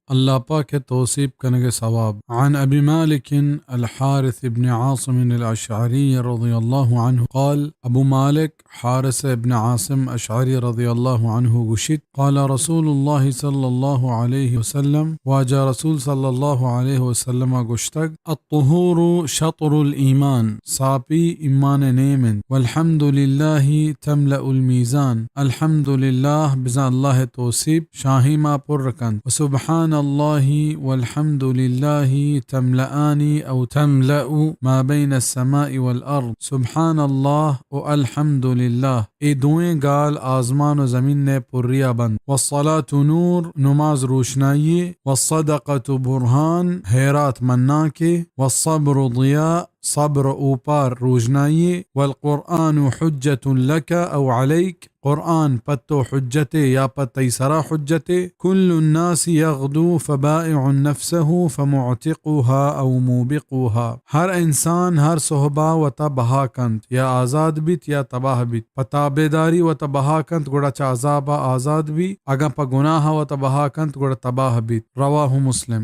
اللہ پاک ءِ توسیپ کنگ ءِ ثواب۔ عن ابی مالک الحارث ابن عاصم الاشعری رضی اللہ عنہ قال، ابو مالک حارث ابن عاصم اشعری رضی اللہ عنہ گوشیت، قال رسول اللہ صلی اللہ علیہ وسلم، واجہ رسول صلی اللہ علیہ وسلم ءَ گوشتگ، الطہور شطر الایمان، ساپی ایمان ءِ نیم انت، والحمد للہ تملأ المیزان، الحمدللہ بزاں اللہ ءِ توسیپ شاہیما پر کنت، وسبحان اللہ والحمد للہ تملأان او تملأ ما بین السماء والارض، سبحان اللہ و الحمدللہ، اے دوئیں گال آزمان و زمین ءِ پریا بنت۔ والصلاة نور، نماز روشنائی یے، والصدقة برہان، ہیرات منانکے، والصبر ضیاء، صبر اوپار روژنائی یے، والقرآن حجة لك او علیک، قرآن پہ تو حجتے یا پہ تئی سرا حجتے، کل الناس یغدو فبائع نفسه فمعتقها او موبقها، ہر انسان ہر صحبا وتا بہا کنت، یا آزاد بیت یا تباہ بیت، پہ تابعداری وتا بہا کنت گڑا چہ عذابا آزاد بی، اگاں پہ گناہا وتا بہا کنت گڑا تباہ بیت۔ رواہ مسلم۔